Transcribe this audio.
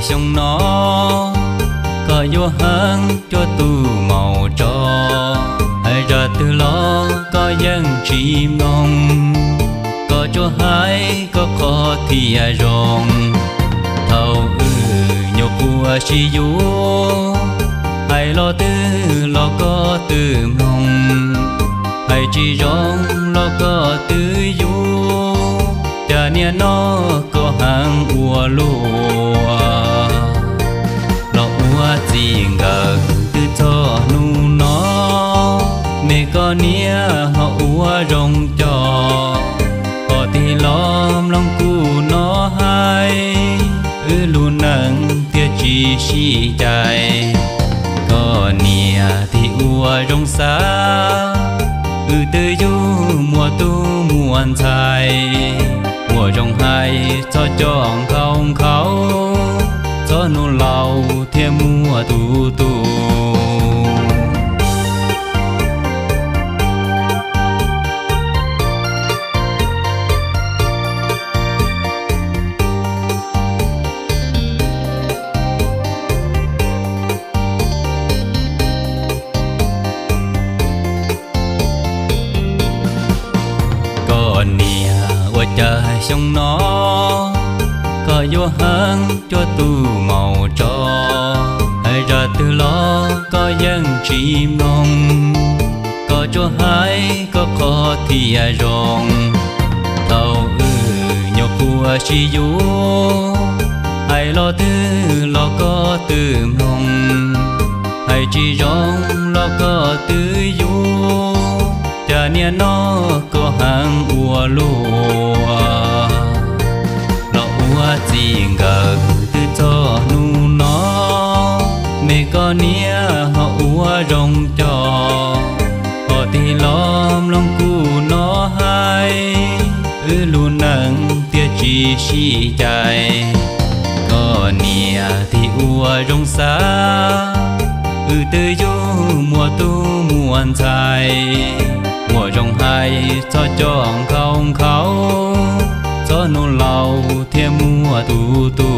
Xyoo no koj yuav heev cuaj tus maum tso, hais zaj twg los koj yeej tsis mloog. Koj tsuas hais koj qhov thiaj zoo, thaum wb nyuam qhuav sib yuav, hais lo twg los koj twb mloog, hais tsis zoo los koj twb yuav. Cas niaj no koj heev ua luaj, los ua txij nkawm twb txog hnub no, me koj niam ho ua zoo coj. Ho tig los mloog kuv no hais, wb lub neej thiaj tsis sib cais. Koj niam tig ua zoo xav, wb twb yug muaj tub muaj ntxhais. Muaj zoo hais txhob coj nkhaus nkhaus, txog hnub laus thiaj muaj tus tu. Koj niam, ua cas xyoo no koj yuav heev cuaj tus maum tso? Hais zaj twg los koj yeej tsis mloog, koj tsuas hais koj qhov thiaj zoo. Thaum wb nyuam qhuav sib yuav, hais lo twg los koj twb mloog, hais tsis zoo los koj twb yuav. Cas niaj no koj heev ua luaj, los ua txij nkawm twb txog hnub no, me koj niam ho ua zoo coj. Ho tig los mloog kuv no hais, wb lub neej thiaj tsis sib cais. Koj niam tig ua zoo xav, wb twb yug muaj tub muaj ntxhais. Muaj zoo hais txhob coj nkhaus nkhaus, txog hnub laus thiaj muaj tus tu.